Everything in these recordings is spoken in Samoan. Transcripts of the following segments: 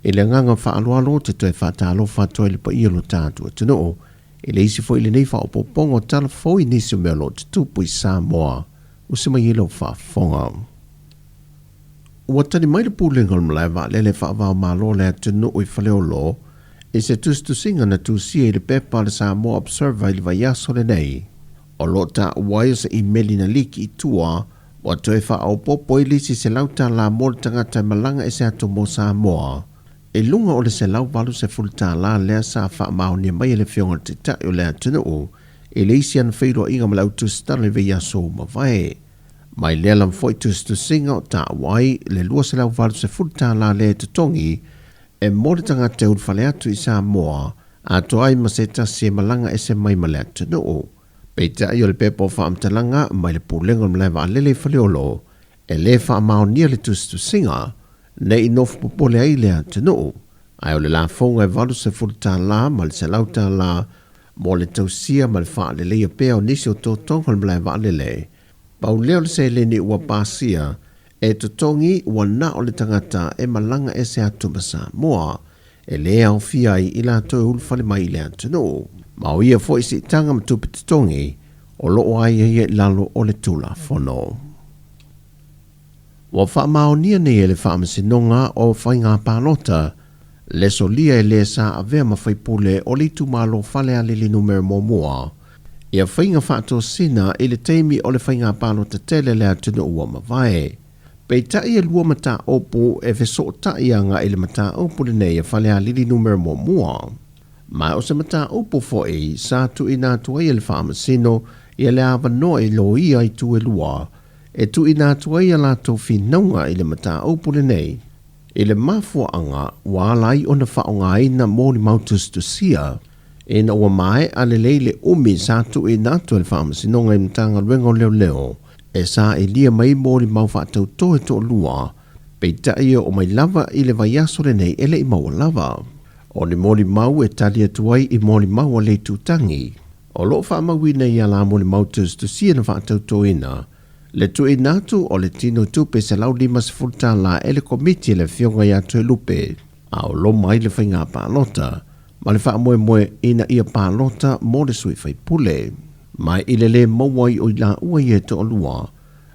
I le agaga faaaloalo ou te toe faatalofa atu ai i le paia o lo tatou atunuu i le isi foi lenei faaopoopoga o tala fou i nisi o mea o lo o tutupu i Samoa. Usi mai ai lau faafofoga. Ua tali mai le Pulega o le Malae Vaalele Faava-o-Malo o le atunuu i Faleolo i se tusitusiga na tusia i le pepa a le Samoa Observer i le vaiaso lenei. O lo o taua ai o se imeli na liki i tua ua toe faaopoopo ai le isi $100 mo le tagata e malaga ese atu mo Samoa i luga o le $180 lea sa faamaonia mai e le Afioga i le Taitai o le atunuu i le isi ana feiloaiga ma le au tusitala i le vaiaso ua mavae. Mai lea lava foi tusitusiga o taua ai le $280 lea e totogi e mo le tagata e ulufale atu i Samoa atoa ai ma se tasi e malaga ese mai ma le atunuu. Peitai o le pepa o faamatalaga mai le Pulega o le Malae Vaalele i Faleolo e le faamaonia le tusitusiga ne i nofo popole ai le atunuu, ae o le lafoga e $80 ma le $100 mo le tausia ma le faaleleia pea o nisi o totoga o le malae vaalele. Pau lea o le seleni ua pasia e totogi ua na o le tagata e malaga ese atu ma Samoa e le aofia ai i latou e ulufale mai i le atunuu. Ma o ia foi siitaga ma tupe totogi o lo o aiaia i lalo o le Tulafono. Ua faamaonia nei e le Faamasinoga o Faiga Palota le solia e le sa avea ma faipule o le itumalo Falealili Numera Muamua ia faiga faatosina i le taimi o le faiga palota tele a le atunuu ua mavae. Peitai e lua mataupu e fesootai agai i le mataupu lenei a Falealili Numera Muamua. Ma o se mataupu foi sa tuuina atu ai e le Faamasino ia le avanoa i loia i itu e lua e tuuina atu ai a latou finauga i le mataupu lenei i le mafuaaga ua ala ai ona faaaogaina molimau tusitusia ina ua maea lelei le umi sa tuuina atu e le Faamasinoga i Matagaluega o Leoleo e sailia mai molimau faatauto e toalua, peitai e oo mai lava i le vaiaso lenei e le i maua lava. O ni molimau e tali atu ai i molimau a le itutagi. O lo o faamauina i ala molimau tusitusia na faatautoina le tuuina atu o le tino tupe $150 e le Komiti e le Afioga ia Toelupe a o loma ai le faiga palota ma le faamoemoe ina ia palota mo le sui faipule. Ma i le lē maua ai o i laua ia e toalua,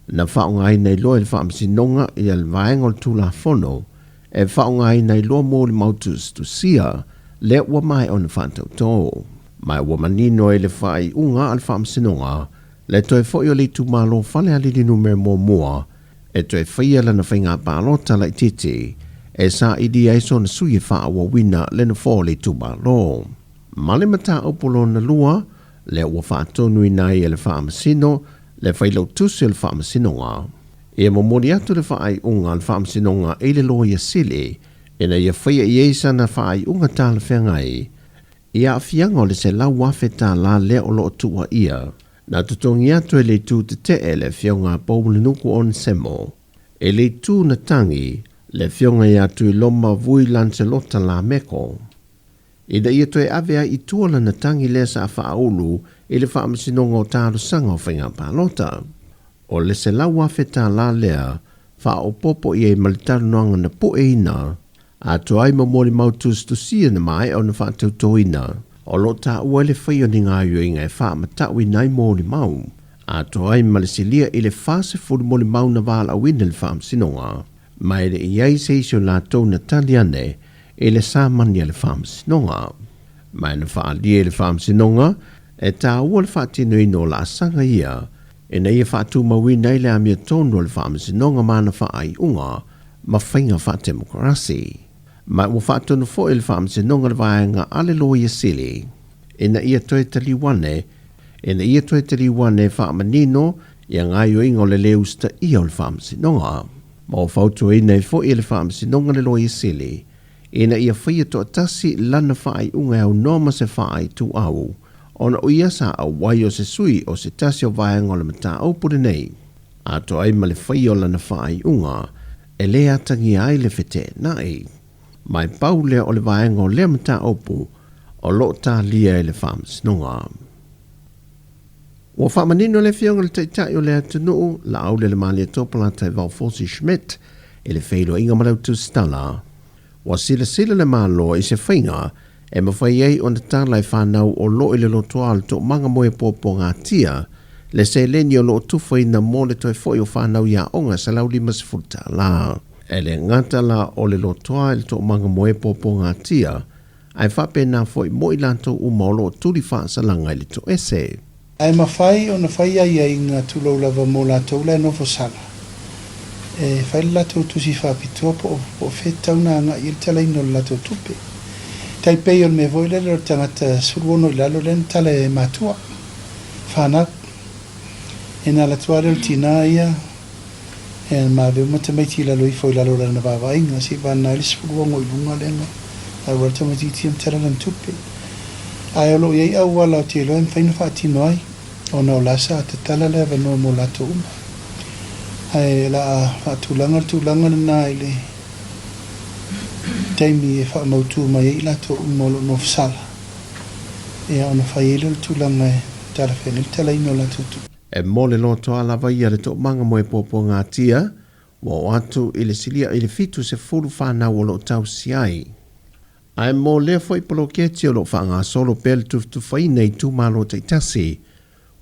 na faaaogaina ai loa e le Faamasinoga ia le vaega o le Tulafono e faaaogaina ai loa molimau tusitusia lea ua maea ona faatautō. Ma ua manino ai le faaiuga a le Faamasinoga le toe foi o le itumalo Falealili Numera Muamua e toe faia lana faiga palota laitiiti e sailia ai sona sui e faaauauina le nofoa o le itumalo. Ma le mataupu lona lua, lea ua faatonuina ai e le Faamasino le Failautusi o le Faamasinoga. Ia momoli atu le faaiuga a le Faamasinoga i le Loia Sili ina ia faia i ai sana faaiuga talafeagai i aafiaga o le $100,000 lea o lo o tuuaia. Na totogi atu e le itu tetee le afioga a Poumulinuku Onesemo, e le itu na tagi le afioga ia Tuiloma Vui Lancelota Lameko, ina ia toe ave ai i tua lana tagi lea sa faaulu i le Faamasinoga o Talosaga o Faiga Palota. O le $100,000 lea faaopoopo i ai ma le talanoaga na pueina atoa ai ma molimau tusitusia na maea ona faatautoina. O lo o taua ai le fai o ni gaoioiga e faamatauina ai molimau, atoa ai ma le silia i le 40 molimau na valaauina i le Faamasinoga, ma e le i i ai se isi o latou na tali ane i le samani a le Faamasinoga. Ma na faaalia i le Faamasinoga e taua le faatinoina o laasaga ia ina ia faatumauina ai le amiotonu a le Faamasinoga ma ana faaiuga ma faiga faatemokarasi. Ma ua faatonu foi e le Faamasinoga le vaega a le Loia Sili ina ia toe taliu ane ina ia toe taliu ane e faamanino ia gaoioiga o le lē usitaia o le Faamasinoga. Ma ua fautuaina ai foi e le Faamasinoga le Loia Sili ina ia faia toatasi lana faaiuga e aunoa ma se faaituau ona o ia sa auai o se sui o se tasi o vaega o le mataupu lenei, atoa ai ma le faia o lana faaiuga e lē atagia ai le feteenai. Ma e pau lea o le vaega o lea mataupu o lo o talia e le Faamasinoga. Ua faamanino le Afioga i le Taitai o le atunuu, Laauli Malietoa Polataivao Fosi Schmidt, i le feiloaiga ma le au tusitala. Ua silasila le Malo i se faiga e mafai ai ona tala e fanau o lo o i le lotoa o le toomaga moe puapuagatia le seleni o lo o tufaina mo le toe foi o fanau i aoga $150. E le gata la o le lotoa i le toomaga moe puapuagatia, ae faapena foi mo i latou uma o lo o tuli faasalaga i le toese. Ae mafai ona fai aiaiga tulou lava mo latou la e nofo sala, e fai le latou tusi faapitoa po o fea e tatau ona agai i ai le talaina o le latou tupe. E tai pei o le mea foi lele o le tagata 16 i lalo lea na tala e matua, fanau. E na alu atu lava lea o le tina ia e ma ave uma tamaiti i lalo ifo i lalo o lana vaavaaiga, seia vagana ai le 16 i luga lea na alu ai le tamaitiiti ia ma tala lana tupe. Ae o lo o i ai auala ou te iloa e mafai ona faatino ai, ona o la sa tatala le avanoa mo latou uma. Ae o le a faatulaga le tulaga lena i le taimi e faamautu mai ai i latou uma o lo o nofosala, ia ona fai ai lea o le tulaga e talafeagai le talaina o latou tupe. E mo le lotoa lava ia le toomaga mo e puapuagatia, ua oo atu i le silia i le 70 fanau o lo o tausi ai. Ae mo lea foi poloketi o lo o faagasolo pea le tufatufaina i itumalo taitasi,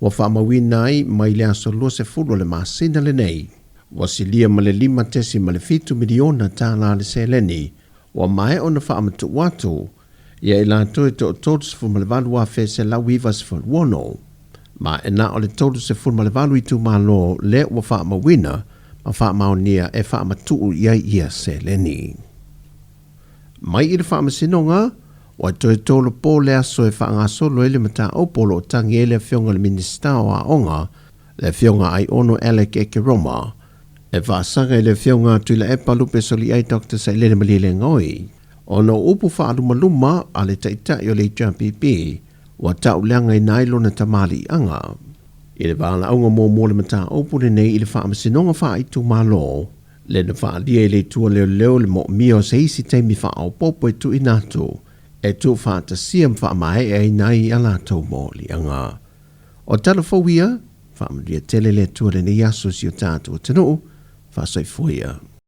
ua faamauina ai mai le aso 20 o le masina lenei, ua silia ma le $5.7 miliona tala le seleni ua maea ona faamatuu atu ia i latou e toa 38,196, ma e na o le 38 itumalo lea ua faamauina ma faamaonia e faamatuu i ai ia seleni. Mai i le Faamasinoga, ua toe tolopo le aso e faagasolo ai le mataupu o lo o tagi ai le Afioga i le Minisita o Aoga, le Afioga Aiono Alec Ekeroma, e faasaga i le Afioga Tuilaepa Lupe Soliai Doctor Sailele Malielegaoi, ona o upu faalumaluma a le Taitai o le HRPP ua tauleagaina ai lona tamaliiaga. I le valaauga muamua o le mataupu lenei i le Faamasinoga Faaitumalo, lea na faaalia i le itu a leoleo le moomia o se isi taimi faaopoopo e tuuina atu e tuufaatasia ma faamaeaina ai a latou moliaga. O tala fou ia, faamanuia tele le Atua i lenei aso i si o tatou atunuu, faasoifua ia.